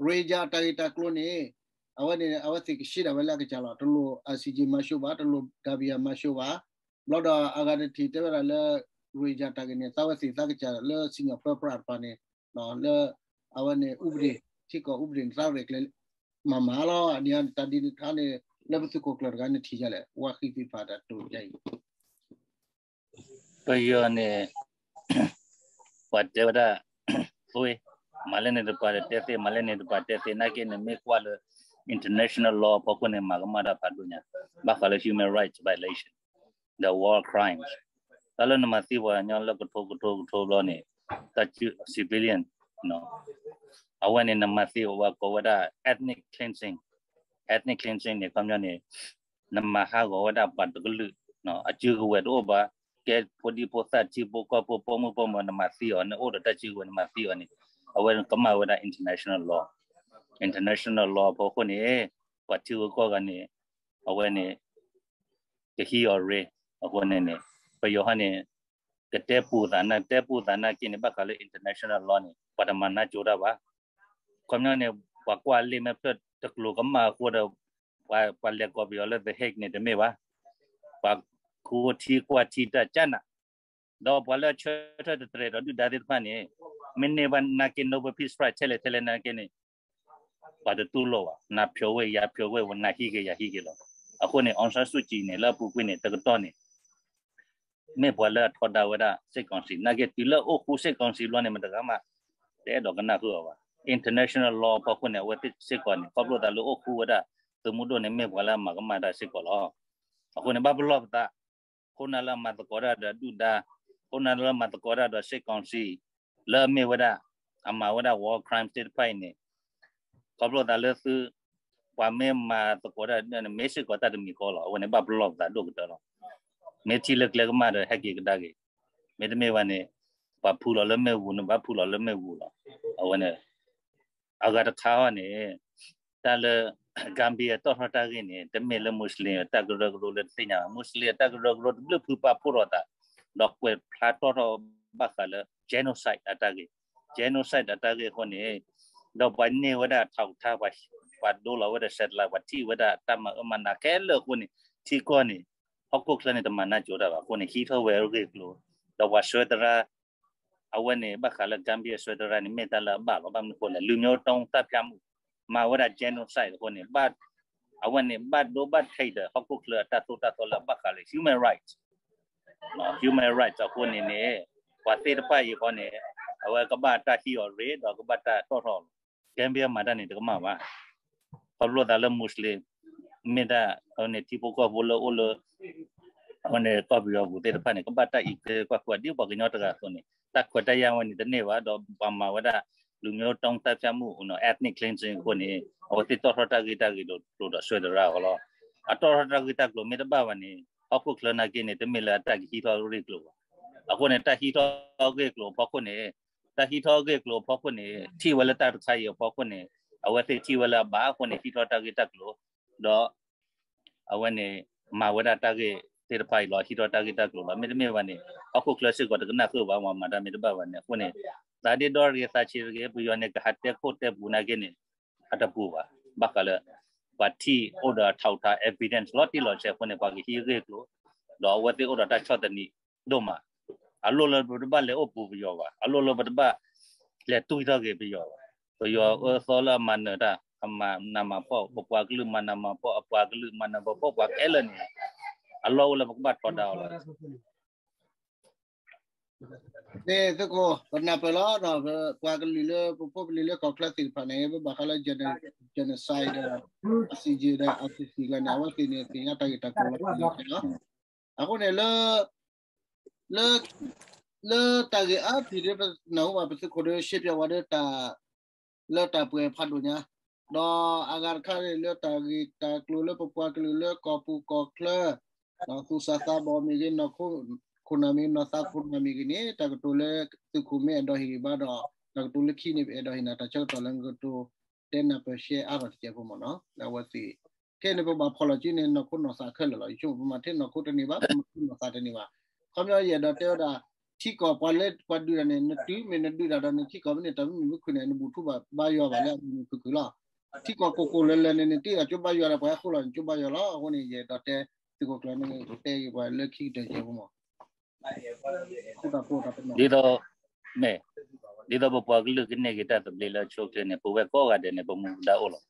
Rohingya တၢ်ဂ့ၢ်တၢ်ကျိၤန့ၣ် အဝဲန့ၣ် အဝဲသ့ၣ်ကဆှၢဒၣ်ဝဲလၢအကစၢ်လီၤ. တလိၣ် ICJ မၤၡိဘၣ်, တလိၣ် Gambia မၤၡိဘၣ်. ဘျီဒီးအဂၤတထံၣ်တဲဝဲဒၣ်လၢ Rohingya တၢ်ဂ့ၢ်န့ၣ် သးဝဲသ့ၣ်သးကစၢ်လၢစံၣ်ညီၣ်ပၢပြးတဖၣ်န့ၣ် လၢ အဝဲန့ၣ် ဥပဒေ ထံကီၢ်ဥပဒေန့ၣ် သးရဲၣ်ကျဲၤမၤမၤလီၤ. အန့ၣ်တၢ်ဒ်န့ၣ်တခါန့ၣ် လၢပသုးခိၣ်ကျၢၢ်တဂၤန့ၣ်ထံၣ်ယၤလဲၣ် ဝါဃံသ့ၣ်တဖၣ်တၢ်တိာ်ယါအံၤ ပယီၤန့ၣ် ပှၤတဲဝဲဒၣ် သွေး, မၤလဲၣ်န့ၣ်တပှၤတဲသ့, မၤလဲၣ်န့ၣ်တပှၤတဲသ့, နာ်က့န့ၣ် မ့ၢ်ကွၢ်လၢ international law အဖီခိၣ်န့ၣ် မၤကမၣ်တၢ်ဖးဒိၣ်ညါ, ဘၣ်ဃးလၢ human rights violation, the war crimes, တၢ်လၢနမၤသံပှၤကညီလၢကထိကထိကထိဘျီန့ၣ် တၢ် civilian, အဝဲန့ၣ်နမၤသံအဝဲကိးဝဲဒၣ် ethnic cleansing, ethnic cleansing န့ၣ် ခီပညီန့ၣ် နမၤဟးဂီၤဝဲဒၣ်ပှၤတကလုာ်, အစုကဝဲၤတအိၣ်ဘၣ်, ကဲဖိဒံဖိသၣ်ထံဖိကီၢ်ဖိပိာ်မုၣ်ပိာ်မၢၤ နမၤသံအီၤ, နအိၣ်ဒီးတၢ်စုကဝဲၤနမၤသံအီၤန့ၣ် အဝဲကမၣ်ဝဲဒၣ် international law, international law အဖီခိၣ်န့ၣ် ပှၤထံဂုၤကီၢ်ဂၤန့ၣ် အဝဲန့ၣ် ကဟံးအီၤရ့, အဃိန့ၣ်န့ၣ် ပယီၤဟီန့ၣ် ကတဲပူၤသးနၢ် တဲပူၤသးနၢ်က့န့ၣ် ဘၣ်ဃးလၢ international law န့ၣ် ပှၤတမၤနၢ်ကၠိတၢ်ဘၣ်. ခီပညီန့ၣ် ပှၤကွၢ်လ့ၣ်မ့ၢ်ဖျၢၣ်တကျိၤကမၣ်အဃိဒီး ပှၤလဲၤကီၢ်ပယီၤလၢ The Hague န့ၣ်တမ့ၢ်ဘၣ်. ပှၤဃုထံကွၢ်ထံတၢ်ကၢနး, ဒီးပှၤလၢအဆၢထၢၣ်တတြဲၤဒီးဒုၣ်ဒါသ့ၣ်တဖၣ်န့ၣ် မ့ၢ်န့ၢ်ဘၣ်နာ်က့ Nobel Peace Prize ထဲလဲၣ်ထဲလဲၣ်နာ်က့န့ၣ် ပှၤတတူၢ်လိာ်ဘၣ်, နၤဖျိးဝဲ ယၤဖျိးဝဲ နၤဟံးက့ၤ ယၤဟံးက့ၤလီၤ. အဃိန့ၣ် Aung San Suu Kyi န့ၣ် လၢအပူၤကွံာ်န့ၣ် တကတီၢ်န့ၣ် မ့ၢ်ပှၤလၢအထီဒါဝဲဒၣ် စစ်ကောင်စီ နာ်က့ တုၤလၢအိၣ်ဃူ စစ်ကောင်စီ ဘျီန့ၣ် မတဂၤမး တအဲၣ်ဒိးကနၣ်ဃုာ်အီၤဘၣ်. International law အဖီခိၣ်န့ၣ် အဝဲသ့ၣ်စ့ၢ်ကီးန့ၣ် ခီဖျိသးလၢအိၣ်ဃူဝဲဒၣ် သုးမုၢ်ဒိၣ်န့ၣ် မ့ၢ်ပှၤလၢအမၤကမၣ်တၢ်စ့ၢ်ကီးလီၤ. အဃိန့ၣ် ဘၣ်ပလီၢ်ပသး ခိၣ်နၢ်လၢအမၤသကိးတၢ်ဒီးဒုၣ်ဒါ, ခိၣ်နၢ်လၢအမၤသကိးတၢ်ဒီး စစ်ကောင်စီ လၢအမ့ၢ်ဝဲဒၣ် အမၤဝဲဒၣ် war crimes သ့ၣ်တဖၣ်အံၤန့ၣ် ခီဖျိသးလၢသု ပှၤမ့ၢ်မၤသကိးတၢ်န့ၣ် မ့ၢ်စ့ၢ်ကီးတၢ်တမံၤဃီလီၤ. အဝဲန့ၣ် ဘၣ်ပလီၢ်ပသးဒိၣ်ကတၢၢ်လီၤ. မ့ၢ်ထံၣ်လၢကျဲကမၣ်ဒီး ဟဲက့ၤကဒါက့ၤ, မ့တမ့ၢ်ဘၣ်န့ၣ် ပှၤဖူလီၤလၢမ့ၣ်အူန့ၣ် ဘၣ်ဖူလီၤလၢမ့ၣ်အူလီၤ. အဝဲန့ၣ် အဂၤတခါအံၤန့ၣ် တၢ်လၢ Gambia တီၣ်ထီၣ်တၢ်ဂ့ၢ်န့ၣ် တမ့ၢ်လၢ Muslim တၢ်ကရၢကရိလၢတသ့ၣ်ညါဘၣ်. Muslim တၢ်ကရၢကရိတဘျုးဖုပာ်ဖှိၣ်ထီၣ်သး ဒီးကွဲးဖျါတီၣ်ထီၣ်ဘၣ်ဃးလၢ genocide အတၢ်ဂ့ၢ်, genocide အတၢ်ဂ့ၢ်အဃိန့ၣ် ဒီးပှၤန့ၢ်ဝဲဒၣ်ထးကထါ ပှၤဒိလီၤဝဲဒၣ် satellite ပှၤထံၣ်ဝဲဒၣ်တၢ်မၤအၢမၤနးခဲလၢာ်အဃိန့ၣ် ထံကီၢ်န့ၣ် ဟီၣ်ခိၣ်ချၢန့ၣ် တမၤနၢ်ကၠိတၢ်ဘၣ်အဃိန့ၣ် ဟံးထီၣ်ဝဲအဂ့ၢ်အကျိၤ ဒီးပှၤစွဲသရၣ် အဝဲန့ၣ် ဘၣ်ဃးလၢ Gambia စွဲသရၣ်န့ၣ် မ့ၢ်တၢ်လၢအဘၣ်လီၤ. ဘၣ်မနုၤအဃိလဲၣ် လူမျိုးတုံးသတ်ဖြတ်မှု မၤဝဲဒၣ် genocide အဃိန့ၣ် အဝဲန့ၣ် ဘၣ်ဒိဘၣ်ထံးဒီးဟီၣ်ခိၣ်ချၢအတၢ်သိၣ်တၢ်သီလၢအဘၣ်ဃးလၢ human rights, human rights အဃိန့ၣ်န့ၣ် ပှၤသ့ၣ်တဖၣ်အံၤဃီန့ၣ် အဝဲကဘၣ်တၢ်ဟံးအီၤရ့ ဒီးကဘၣ်တၢ်တီၣ်ထီၣ်လီၤ. Gambia မၤတၢ်န့ၣ်တကမၣ်ဘၣ်. ခီဖျိသးလၢ Muslim မ့ၢ်တၢ် အဝဲန့ၣ် ထံဖိကီၢ်ဖိလၢအိၣ်လၢ အဝဲန့ၣ် ကီၢ်ပယီၤပူၤသ့ၣ်တဖၣ်န့ၣ် ကဘၣ်တၢ်အံးကဲကွၢ်ကွၢ် ဒ်ပှၤကညီတဂၤအသိးန့ၣ် တၢ်ခွဲးတၢ်ယာ်ဝဲန့ၣ်တန့ၢ်ဘၣ် ဒီးပှၤမၤဝဲဒၣ် လူမျိုးတုံးသတ်ဖြတ်မှု ethnic cleansing အဃိန့ၣ် အဝဲသ့ၣ်တီၣ်ထီၣ်တၢ်ဂ့ၢ်တၢ်ဂ့ၢ်လိၤလိၤဒီးစွဲသရၣ်အီၤလီၤ. အတီၣ်ထီၣ်တၢ်ဂ့ၢ်တၢ်ကျိၤမ့ၢ်တဘၣ်ဘၣ်န့ၣ် ဟီၣ်ခိၣ်ချၢနာ်က့န့ၣ် တမ့ၢ်လၢအတၢ်ကဟံးထီၣ်အဂ့ၢ်ကျိၤဘၣ်. အဃိန့ၣ် တၢ်ဟံးထီၣ်အဂ့ၢ်ကျိၤအဖီခိၣ်န့ၣ် တၢ်ဟံးထီၣ်ဂ့ၢ်ကျိၤအဖီခိၣ်န့ၣ် ထံၣ်ဝဲလၢတၢ်တခါအံၤအဖီခိၣ်န့ၣ် အဝဲသ့ၣ်ထံၣ်ဝဲလၢအဘၣ်အဃိန့ၣ် ဟံးထီၣ်တၢ်ဂ့ၢ်တၢ်ကျိၤ ဒီး အဝဲန့ၣ် မၤဝဲဒၣ်တၢ်ဂ့ၢ်သ့ၣ်တဖၣ်အံၤလီၤ ဟံးထီၣ်တၢ်ဂ့ၢ်တၢ်ကျိၤလီၤ. မ့တမ့ၢ်ဘၣ်န့ၣ် ဟီၣ်ခိၣ်ချၢစ့ၢ်ကီးတကနၣ်ဃုာ်ဘၣ် မၤမၤတၢ်မ့ၢ်တဘၣ်ဘၣ်န့ၣ် အဃိန့ၣ် သးဒ့ဒီတဂ့ၤ သးဆံးတဂ့ၤ ပယီၤန့ၣ် ကဟးတဲခိၣ်တဲပူၤနာ်က့န့ၣ် အတပူၤဘၣ်. ဘၣ်ဃးလၢ ပှၤထံၣ်အိၣ်ဒီးအထောက်အထား evidence လီၤတံၢ်လီၤဆဲးအဃိန့ၣ် ပှၤကဟံးဂ့ၢ်ကျိၤ ဒီးအဝဲသ့ၣ်အိၣ်ဒီးတၢ်ဆီၣ်သနံးဒိၣ်မး အလိၣ်လၢပတဘၣ်လဲၤအိၣ်ပူၤပယီၤဘၣ်, အလိၣ်လၢပတဘၣ်လဲၤတွံၢ်ထီၣ်က့ၤပယီၤဘၣ်. ပယီၤအၢသီလၢအမၤနၢၤတၢ် အမၤနးမၤဖှီၣ် ပပှၤကလုာ်မၤနးမၤဖှီၣ် အပှၤကလုာ်မၤနးမၤဖှီၣ် ပှၤခဲလၢာ်န့ၣ် အလီၢ်အိၣ်လၢပကဘၣ်ထီဒါအီၤလီၤ. န့ၣ်သုးခိၣ် ပနၢ်ပၢၢ်လီၤဒီး ပပှၤကလုာ်လၢပဖိပလံၤလၢကီၢ်ချၢသ့ၣ်တဖၣ်န့ၣ် ပဘၣ်ဃးလၢ genocide ဒီး ICJ ဒီး ICC ကျါန့ၣ် အဝဲသ့ၣ်န့ၣ် သ့ၣ်ညါတၢ်ဂ့ၢ်တၢ်ကျိၤလီၤ. အဃိန့ၣ်လၢ လၢ လၢတၢ်ဂ့ၢ်အါထံၣ်ဒီးပနၢ်ဟူဘၣ် ပသုးခိၣ်ဒီးရှဲပၠးဝဲဒီးတၢ် လၢတၢ်ပှဲၤဖးဒိၣ်ညါ ဒီးအဂၤတခါန့ၣ် လၢတၢ်ဂ့ၢ်တၢ်ကျိၤလၢပပှၤကလုာ်လၢကီၢ်ပူၤကီၢ်ချၢ ဒီးသူၣ်စၢ်သးဘီၣ်မ့ၢ်ဂ့ၤ နီၢ်ခိခိၣ်နၢ်မ့ၢ်ဂ့ၤ နီၢ်သးခိၣ်နၢ်မ့ၢ်ဂ့ၤန့ၣ် တၢ်ကတိၤလၢသုးခိၣ်မ့ၢ်အဲၣ်ဒိးဟ့ၣ်ဂံၢ်ဘါဒီး တၢ်ကတိၤလၢခံန့ၣ် ပအဲၣ်ဒိးဟ့ၣ်နၤတၢ်ဆၢကတီၢ်လၢ နကတိၤတဲနၢ်ပၢၢ်ရှဲအါထီၣ်တစဲးဖိမ့ၢ်နီၤ လၢအဝဲသ့ၣ် ခဲအံၤန့ၣ် ပဘၣ်ဖီၣ်လီၤစုန့ၣ် နီၢ်ခိနီၢ်သးခဲလၢာ်လီၤ. ယဆိကမိၣ် ပမၤထဲနီၢ်ခိတန့ၢ်ဘၣ် ပမၤထဲနီၢ်သးတန့ၢ်ဘၣ်. ခီပညီယအဲၣ်ဒိးတဲဝဲဒၣ် ထံကီၢ်ပှၤလၢပှၤဒုးတၢ်န့ၣ် နတုၤမ့ၢ်နဒုးတၢ်ဒီး နထံကီၢ်ဖဲန့ၣ် တၢ်မ့ၢ်မုာ်မ့ၢ်ခုၣ်န့ၣ် နဘူၣ်ထူဘၣ်ဘါယွၤဘၣ်လၢအမုာ်မုာ်ခုၣ်ခုၣ်လီၤ. ထံကီၢ်ကိၢ်ကိၢ်လၢၤလၢၤန့ၣ် နတ့ၢ်ဒီးကၠိဘါယွၤဒီး ပှၤဟဲဃုလီၤန့ၣ် ကၠိဘါယွၤလီၤ. အဃိန့ၣ် ယအဲၣ်ဒိးတဲ သုးခိၣ်ကျၢၢ်န့ၣ် တဲဂ့ၤပှၤလၢခံကတၢၢ်ကဲဖိမး ဒ်သိး မ့ၢ် ဒ်သိးပပှၤကလုာ်ကန့ၢ်က့ၤတၢ်သဘျ့လၢအဆိအချ့န့ၣ် ပဝဲကိးဂၤဒဲးန့ၣ် ပမူပဒါအိၣ်လီၤ.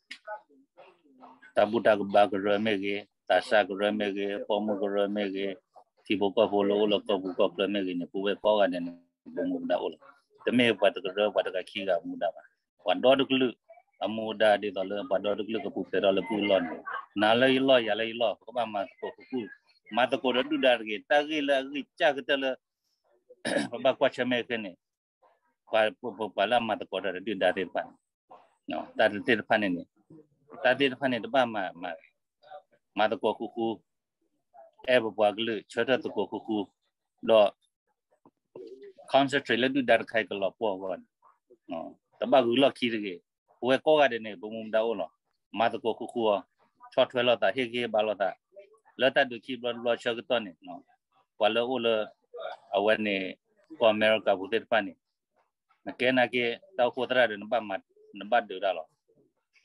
တၢ်ဘူၣ်တၢ်ကဘၣ်ကရၢမ့ၢ်ဂ့ၤ, သးစၢ်ကရၢမ့ၢ်ဂ့ၤ, ပိာ်မုၣ်ကရၢမ့ၢ်ဂ့ၤ, ထံဖိကီၢ်ဖိလၢအိၣ်လၢကီၢ်ပူၤကီၢ်ချၢမ့ၢ်ဂ့ၤန့ၣ် ပဝဲကိးဂၤဒဲးန့ၣ် ပမူပဒါအိၣ်လီၤ. တမ့ၢ်ပှၤတကရၢ ပှၤတဂၤခံဂၤအမူဒါဘၣ်. ပှၤဒီတကလုာ် အမူဒါဒ်သိးလၢပှၤဒီတကလုာ်ကပူၤဖျဲးထီၣ်လၢပူၤလီၢ်န့ၣ် နၤလၢယလီၢ် ယၤလၢယလီၢ် ပကဘၣ်မၤသကိးခူခူ, မၤသကိးဒီးဒုၣ်ဒါတဂ့ၤ. တၢ်ဂ့ၢ်လၢအဂံၢ်စၢ်ကတၢၢ်လၢ ပဘၣ်ကွၢ်ဆၢၣ်မဲာ်ခဲန့ၣ် ပှၤ ပှၤလၢအမၤသကိးတၢ်ဒီးဒုၣ်ဒါသ့ၣ်တဖၣ်န့ၣ် တၢ်သ့ၣ်တဖၣ်န့ၣ်န့ၣ် တၢ်သ့ၣ်တဖၣ်န့ၣ် တဘၣ်မၤ မၤသကိးခူခူ, အဲၣ်ပပှၤကလုာ် ဆၢထၢၣ်သကိးခူခူ, ဒီး concentrate လၢဒုၣ်ဒါတခါအံၤကလီၤပှီၢ်အဂီၢ်န့ၣ် တဘၣ်ဂုာ်လီၢ်ခံတဂ့ၤ. ပဝဲကိးဂၤဒဲးန့ၣ် ပမူပဒါအိၣ်လီၤ. မၤသကိးခူခူအီၤ, ဆီၣ်ထွဲလိာ်သး ဟ့ၣ်ဂံၢ်ဟ့ၣ်ဘါလိာ်သး လၢတၢ်ဒုးခံဘျီတဘျီဆၢကတီၢ်န့ၣ် ပှၤလၢအိၣ်လၢ အဝဲန့ၣ် ကီၢ်အမဲရကၤပူၤသ့ၣ်တဖၣ်န့ၣ် နကဲနာ်က့ တၢ်အိၣ်ဖှိၣ်သရၣ်ဒီး နဘၣ်ဒုးတၢ်လီၤ.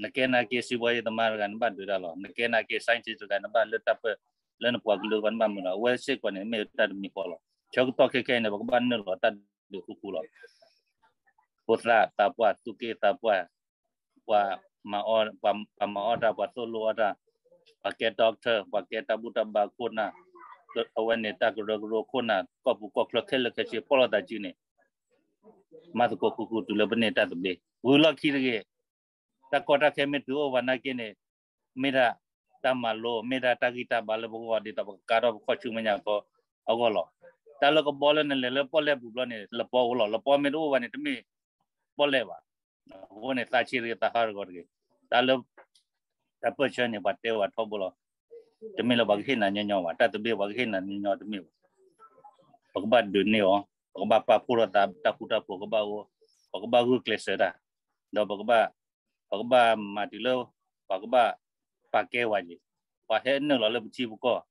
နကဲနာ်က့ စံးဘီယ့သမါတဂၤ နဘၣ်ဒုးတၢ်လီၤ. နကဲနာ်က့ scientist တဂၤ နဘၣ်လၢတၢ်ပၢၢ်လၢနပှၤကလုာ်ဘၣ် နဘၣ်မုာ်လီၤ. အဝဲစ့ၢ်ကီးန့ၣ် မ့ၢ်တၢ်တမံၤဃီလီၤ. ဆၢကတီၢ်ခဲခဲအံၤန့ၣ် ပကဘၣ်နုာ်လီၤတၢ်ဒုးခူခူလီၤ. ဖိသၣ်သးပှၢ် သူၣ်က့သးပှၢ် ပှၤမၤအီၣ် ပှၤမၤအီၣ်တၢ် ပှၤသိၣ်လိအီၣ်တၢ် ပှၤကဲ doctor ပှၤကဲတၢ်ဘူၣ်တၢ်ဘါခိၣ်နၢ် အဝဲန့ၣ် တၢ်ကရၢကရိခိၣ်နၢ် ကီၢ်ပူၤကီၢ်ချၢခဲလၢာ်ခဲဆ့ ဖီၣ်လိာ်သးစုန့ၣ် မၤသကိးခူခူတုၤလၢပန့ၢ်တၢ်သဘျ့ ဂုာ်လီၢ်ခံတဂ့ၤ. တၢ်ကီတၢ်ခဲမ့ၢ်တုၤအိၣ်ဝဲနာ်က့န့ၣ် မ့ၢ်ဒၣ်တၢ်မၤလိ မ့ၢ်ဒၣ်တၢ်ဂံၢ်တၢ်ဘါလၢပဂီၢ် ဒ်သိးပကကါထီၣ်ပခီၣ်ဆူမဲာ်ညါအဂီၢ်လီၤ. တၢ်လၢကဘီလၢနလဲၤလၢပီၣ်လဲၣ်ပူၤဘျီန့ၣ် လပီအိၣ်လီၤ. လပီမ့ၢ်တအိၣ်ဘၣ်န့ၣ် တမ့ၢ်ပီၣ်လဲၣ်ဘၣ်. အဃိန့ၣ် သးဆံးတဂ့ၤ သးဟးဂီၤတဂ့ၤ. တၢ်လၢ တၢ်ပၢၢ်ဆၢန့ၣ် ပှၤတဲဝဲထီဘိလီၤ. တမ့ၢ်လၢပှၤကဟ့ၣ်နၤညီညီဘၣ်. တၢ်သဘျ့ပှၤကဟ့ၣ်နၤညီညီတမ့ၢ်ဘၣ်. ပကဘၣ်ဒုးန့ၢ်အီၤ, ပကဘၣ်ပာ်ဖှိၣ်ထီၣ်သး တၢ်ဃူတၢ်ဖိးကဘၣ်အိၣ်, ပကဘၣ်ဂုာ်ကျဲးစၢးတၢ်, ဒီးပကဘၣ် ပကဘၣ်မၤတုၤလၢ ပှၤကဘၣ်ပာ်ကဲဝဲက့ၤ, ပှၤဟဲနုာ်လီၤလၢပထံပကီၢ်,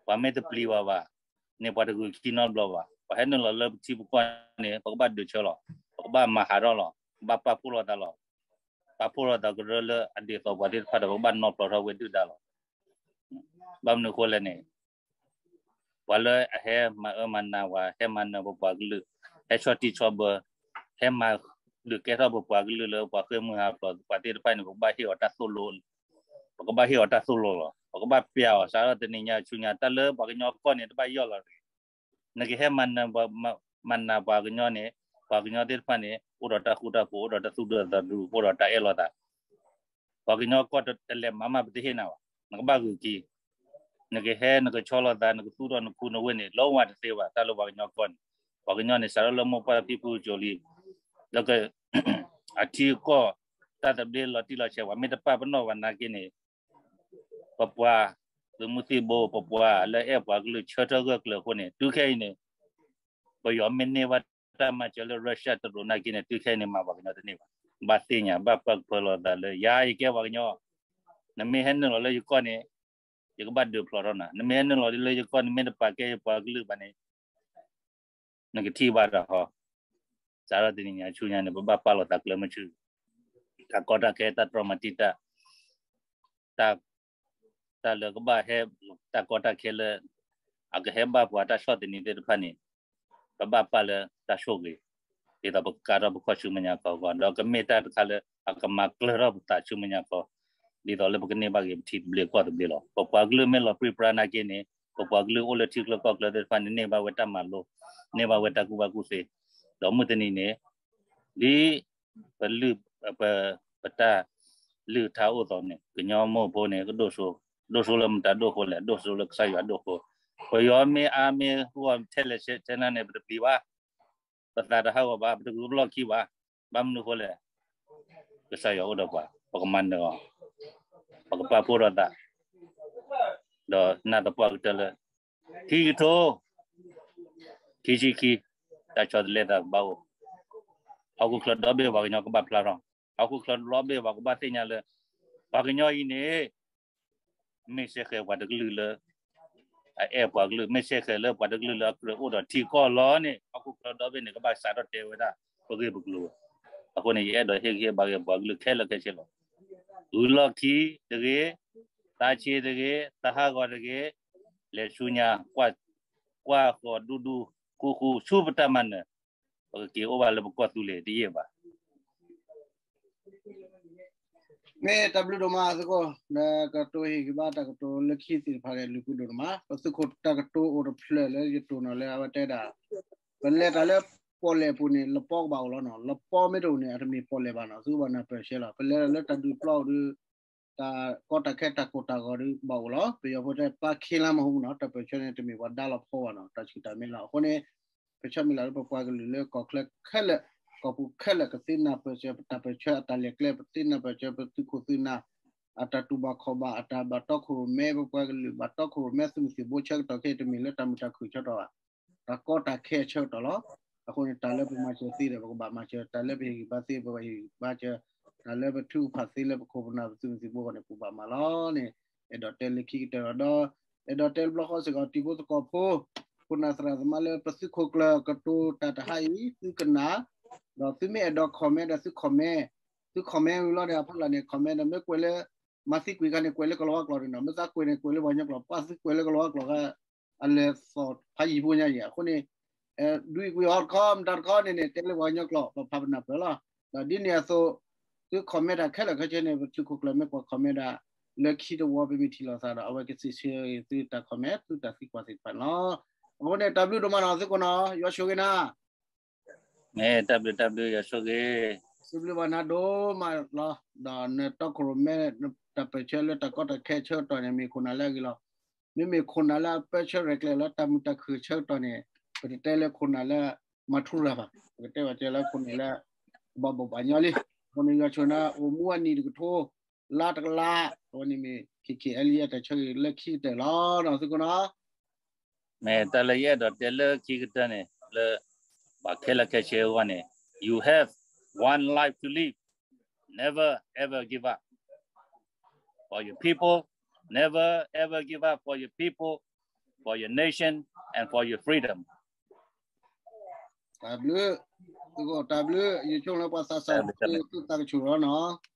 ပှၤမ့ၢ်တပျံၤဝဲဘၣ်န့ၣ် ပှၤတဂုာ်ခံနီတဘျီဘၣ်. ပှၤဟဲနုာ်လီၤလၢပထံပကီၢ်န့ၣ် ပကဘၣ်ဒုးဆၢလီၤ. ပကဘၣ်မၤဟးထီၣ်လီၤ. ပကဘၣ်ပာ်ဖှိၣ်ထီၣ်သးလီၤ. ပာ်ဖှိၣ်ထီၣ်သးကရၢလၢအဒ်သိးပှၤသ့ၣ်တဖၣ်ဒီး ပကဘၣ်နီၢ်ပျီထီၣ်ဝဲဒုၣ်ဒါလီၤ. ဘၣ်မနုၤအဃိလဲၣ်န့ၣ် ပှၤလၢအဟဲမၤအၢမၤနးဝဲ ဟဲမၤနၢၤပပှၤကလုာ်, ဟဲဆီၣ်တံၢ်ဆီၣ်ဘၢ, ဟဲမၤဒုးကဲထီၣ်ပပှၤကလုာ်လၢပှၤဃ့ၢ်မှံဟးဖျိးပှၤသ့ၣ်တဖၣ်န့ၣ် ပကဘၣ်ဟ့ၣ်အီၤတၢ်သိၣ်လိ, ပကဘၣ်ဟ့ၣ်အီၤတၢ်သိၣ်လိလီၤ. ပကဘၣ်ပျးအီၤစးထီၣ်တနံၤညါဆူညါ တၢ်လၢပှၤကညီကီၢ်န့ၣ် တဘၣ်ယီၢ်လီၤတဂ့ၤ. နကဟဲမၤနၢၤ မၤနးပှၤကညီန့ၣ် ပှၤကညီသ့ၣ်တဖၣ်န့ၣ် အိၣ်ဒီးတၢ်ဃူတၢ်ဖိး အိၣ်ဒီးတၢ်သူၣ်ဒူသးဒူ အိၣ်ဒီးတၢ်အဲၣ်လိာ်သး ပှၤကညီကီၢ်တလဲၤမၤမးပတဟ့ၣ်နၤဘၣ်, နကဘၣ်ဂုာ်က့ၤ, နကဟဲနကဆီလီၤသး နကသူၣ်ထီၣ်နခူနဝ့ၢ်န့ၣ် လီဝါတသ့ဘၣ်. တၢ်လၢပှၤကညီကီၢ်န့ၣ် ပှၤကညီန့ၣ် စးထီၣ်လၢမိၢ်ပၢ်ဖံဖုကၠိလံ, လၢက အထံအကီၢ် တၢ်သဘျ့လီၤတံၢ်လီၤဆဲး ပှၤမ့ၢ်တပာ်ပနီၣ်ဘၣ်နာ်က့န့ၣ် ပပှၤသုးမုၢ်သံၣ်ဘိ ပပှၤလၢအဲၣ်ပှၤကလုာ်ဆၢထၢၣ်ဂၢၢ်ကျၢၤအဃိန့ၣ် တုၤခဲအံၤန့ၣ် ပယီၤမ့ၢ်န့ၢ်ဘၣ် ပှၤကညီတၢ်မၤစၢၤလၢ Russia တရူးနာ်က့န့ၣ် တုၤခဲအံၤန့ၣ်မၤပှၤကညီတန့ၢ်ဘၣ်. ဘၣ်သ့ၣ်ညါ ဘၣ်ပၢၢ်ကဖၢလီၤသးလၢ ယၤယကဲပှၤကညီ, နမ့ၢ်ဟဲနုာ်လီၤလၢယကီၢ်န့ၣ် ယကဘၣ်ဒုးဖျိးထီၣ်နၤ, နမ့ၢ်ဟဲနုာ်လီၤလၢယကီၢ် နမ့ၢ်တပာ်ကဲယပှၤကလုာ်ဘၣ်န့ၣ် နကထံၣ်ဘၣ်တၢ်ဟီ, စးထီၣ်တနံၤညါဆူညါန့ၣ် ပဘၣ်ပာ်လီၤသးကျၢၤမုၢ်ဆူၣ်, တၢ်ကီတၢ်ခဲ တၢ်တြီမၤတံာ်တာ်, တၢ်, တၢ်လၢကဘၣ်ဟဲ, တၢ်ကီတၢ်ခဲလၢ အကဟဲဘၣ်ပှၤတၢ်ဆီၣ်သနံးသ့ၣ်တဖၣ်န့ၣ်, ပဘၣ်ပာ်လၢတၢ်ဆိၣ်ဂ့ၤ, ဒ်သိးပကကါထီၣ်ပခီၣ်ဆူမဲာ်ညါခီအဂီၢ်, ဒီးကမ့ၢ်တၢ်တခါလၢအကမၤကျၢၤထီၣ်ပသးဆူမဲာ်ညါခီ, ဒ်သိးလၢပကန့ၢ်ဘၣ်က့ၤပထံသဘျ့ကီၢ်သဘျ့လီၤ. ပပှၤကလုာ်မ့ၢ်လီၤပြံပြါနာ်က့န့ၣ် ပပှၤကလုာ်အိၣ်လၢထံချၢကီၢ်ချၢသ့ၣ်တဖၣ်န့ၣ် န့ၢ်ဘၣ်ဝဲတၢ်မၤလိ, န့ၢ်ဘၣ်ဝဲတၢ်ကူၣ်ဘၣ်ကူၣ်သ့, ဒီးမုၢ်တနံၤန့ၣ် ဒ်ပလုၢ်, ပ, ပတၢ်လုၢ်ထါအိၣ်သိးန့ၣ် ကညီမိၢ်ဖိန့ၣ် ကဒိၣ်စိ, ဒိၣ်စိလၢမတၤဒိၣ်ဃိလဲၣ်, ဒိၣ်စိလၢကစၢ်ယွၤဒိၣ်ဃိ, ပယီၤမ့ၢ်အါမ့ၢ်ဂီၢ်ထဲလဲၣ်ဆဲးထဲနၤန့ၣ် ပတပျံၤဘၣ်, ပသးတဟးဂီၤဘၣ်, ပတဂုာ်ပလီၢ်ခံဘၣ်, ဘၣ်မနုၤဃိလဲၣ်, ကစၢ်ယွၤအိၣ်ဒီးပှၤ, ပကမၤနၢၤအီၤ, ပကပာ်ဖှိၣ်ထီၣ်သး, ဒီးနာ်သပှၢ်ကတၢၢ်လၢ ခံကထိ ခံဆံခံ, တၢ်ဆီတလဲသးကဘၣ်အိၣ်, ဟီၣ်ခိၣ်ချၢဒီဘ့ၣ်ပှၤကညီကဘၣ်ဖျါထီၣ်, ဟီၣ်ခိၣ်ချၢဒီဘ့ၣ်ပှၤကဘၣ်သ့ၣ်ညါလၢ ပှၤကညီအံၤန့ၣ် မ့ၢ်စဲဃဲၤပှၤတကလုာ်လၢ အအဲၣ်ပှၤကလုာ်, မ့ၢ်စဲဃဲၤလၢပှၤတကလုာ်လၢအကြၢးအိၣ်ဒီးထံကီၢ်လီၤန့ၣ် ဟီၣ်ခိၣ်ချၢဒီဘ့ၣ်န့ၣ် ကဘၣ်စးထီၣ်တဲဝဲဒၣ် ပဂ့ၢ်ပကျိၤဝဲ, အဃိန့ၣ် ယအဲၣ်ဒိးဟ့ၣ်ဂံၢ်ဟ့ၣ်ဘါက့ၤပှၤကလုာ်ခဲလၢာ်ခဲဆ့လီၤ. ဂုၤလီၢ်ခံတဂ့ၤ, သးဆံးတဂ့ၤ, သးဟးဂီၤတဂ့ၤ, လဲၤဆူညါ, ကွၢ်ဃီၤဒူဒူ, ဃူဃူဆူပတၢ်မၤနၢၤ, ပကက့ၤအိၣ်ဘၣ်လၢပကီၢ်သူလ့ၤတယံာ်ဘၣ်. မ့ၢ်တၢ်ဘျုးဒိၣ်မးသုးခိၣ်, လၢကတိၤဟ့ၣ်ဂံၢ်ဘါတၢ်ကတိၤလၢခံသ့ၣ်တဖၣ်န့ၣ် လုၢ်ကွံာ်ဒိၣ်ဒိၣ်မး, ပသုးခိၣ်တၢ်ကတိၤအိၣ်တဖျၢၣ်လၢယတိၢ်နီၣ်လၢအဝဲတဲဒၣ်, ပလဲၤတၢ်လၢပီၣ်လဲၣ်အပူၤန့ၣ် လပီကဘၣ်အိၣ်လီၤနီၤ, လပီမ့ၢ်တအိၣ်န့ၣ် အတမ့ၢ်ပီၣ်လဲၣ်ဘၣ်နီၤ, သုဘၣ်နၢ်ပၢၢ်ဆၢလီၤ, ပလဲၤတၢ်လၢတၢ်ဒုးပျီအိၣ်ဒီး တၢ်ကီတၢ်ခဲတၢ်ကိၢ်တၢ်ဂီၤဒီးဘၣ်အိၣ်လီၤ, ပယီၤဖိတဲပၢ်ခ့လါမဟိနီၤ, တၢ်ပၢၢ်ဆၢန့ၣ် တမ့ၢ်ပှၤဒါလီၤဖီဘၣ်နီၤ, တၢ်ဆူၣ်တၢ်မဲလီၤ. အဃိန့ၣ် ပဆၢမုၢ်လၢ်လၢပပှၤကလုာ်လၢကီၢ်ချၢခဲလၢာ်, ကီၢ်ပူၤခဲလၢာ် ကသ့နၢ်ပၢၢ်စၢၤပတၢ်ပၢၢ်ဆၢအတၢ်လဲၤကျဲ, ပသ့နၢ်ပၢၢ်စၢၤပသုးခိၣ်သုးနၢ် အတၢ်တူၢ်ဘၣ်ခီၣ်ဘၣ်, အတၢ်ဘၣ်တီခိၣ်ရိၣ်မဲ, ပပှၤကလုာ်ဘၣ်တီခိၣ်ရိၣ်မဲ သုးမုၢ်သံၣ်ဘိဆၢကတီၢ်ခဲအံၤ တမ့ၢ်လၢတၢ်မုာ်တၢ်ခုၣ်ဆၢကတီၢ်ဘၣ်, တၢ်ကီတၢ်ခဲအဆၢကတီၢ်လီၤ. အဃိန့ၣ် တၢ်လၢပမၤစၢၤသ့ဒီး ပကဘၣ်မၤစၢၤ, တၢ်လၢပဟ့ၣ်ဂံၢ်ဘါသ့ ပကဘၣ်ဟ့ၣ်ဂံၢ်ဘါစၢၤ, တၢ်လၢပထုကဖၣ်သ့လၢပခိၣ်ပနၢ်ပသုးမုၢ်သံၣ်ဘိအဂီၢ်န့ၣ် ပဘၣ်မၤလီၤန့ၣ်, အဲၣ်ဒိးတဲလၢခံကတၢၢ်လီၤ. ဒီး အဲၣ်ဒိးတဲတဘျီဃီစ့ၢ်ကီး တံၤဖိသကိးဖိ, ခိၣ်နၢ်သရၣ်သမါလၢပသုးခိၣ်ကျၢၢ်ကတိၤတၢ်တဟါအံၤ သုကနၣ်, ဒီးသုမ့ၢ်အဲၣ်ဒိး comment ဒီးသု comment, သု comment ဝံၤလီၤဒီးအဖီလာ်န့ၣ် comment ဒီး မ့ၢ်ကွဲးလၢ မၤသံကွံာ်ခါန့ၣ် ကွဲးလၢကလီၤဝါကျိာ်န့ၣ်နီၤ, မ့ၢ်သးကွဲးန့ၣ် ကွဲးလၢပှၤကညီကျိာ်, ပှၤသုကွဲးလၢကလီၤဝါကျိာ်ခါ အလဲၤသိးဖးယံာ်ဖိညါအံၤ, အဃိန့ၣ် ဒွံၣ်ကွံာ်အီၤတခီ မတၤတခီန့ၣ်န့ၣ် တဲလၢပှၤကညီကျိာ် ပဖးပနၢ်ပၢၢ်လီၤ. ဒီးဒ်န့ၣ်အသိး သု comment တၢ်ခဲလၢာ်ခဲဆ့န့ၣ် ပသုးခိၣ်ကျၢၢ်မ့ၢ်ကွၢ် comment ဒၣ် လၢခံတဝီပမ့ၢ်ထံၣ်လိာ်သးဒီး အဝဲကစံးဆၢဂ့ၤသုတၢ် comment သုတၢ်သံကွၢ်သ့ၣ်တဖၣ်န့ၣ်လီၤ. အဃိန့ၣ် တၢ်ဘျုးဒိၣ်မးနီၤ သုးခိၣ်နီၤ, ယွၤဆိၣ်ဂ့ၤနၤ မ့ၢ်တၢ်ဘျုးတၢ်ဘျုး ယွၤဆိၣ်ဂ့ၤ, စံးဘျုးဘၣ်နၤဒိၣ်မးလီၤ. ဒီးနတီခိၣ်ရိၣ်မဲ တၢ်ပၢၢ်ဆၢလၢတၢ်ကီတၢ်ခဲအဆၢကတီၢ်န့ၣ် မ့ၢ်ခိၣ်နၢ်လၢအဂ့ၤလီၤ. မ့မ့ၢ်ခိၣ်နၢ်လၢအပၢဆှၢရဲၣ်ကျဲၤလၢတၢ်မုာ်တၢ်ခုၣ်အဆၢကတီၢ်န့ၣ် ပတတဲလၢခိၣ်နၢ်လၢမၤထူရၤဘၣ်, ပကတဲဘၣ်ကဲလၢခိၣ်နၢ်လၢ ဘၣ်ဘိးဘၣ်ညီလံ. အဃိန့ၣ် ယွၤဆိၣ်နၤ အိၣ်မူအနံၤတကထိ လါတကလး, အဝဲန့ၣ်မ့ၢ် ခဲခဲအံၤလံ တၢ်ဆၢဂ့ၤလၢခံကတၢၢ်လီၤ ဒီးသုးခိၣ်နီၤ မ့ၢ်တၢ်လၢယအဲၣ်ဒိးတဲလၢခံကတၢၢ်န့ၣ် လၢ ပှၤခဲလၢာ်ခဲဆ့အဂီၢ်န့ၣ် you have one life to live, never ever give up for your people, never ever give up for your people, for your nation and for your freedom. တၢ်ဘျုး, သုးခိၣ်တၢ်ဘျုး, ယဆိကမိၣ်လၢပှၤသးစၢ် သုသးကဆူၣ်လီၤနီၤ.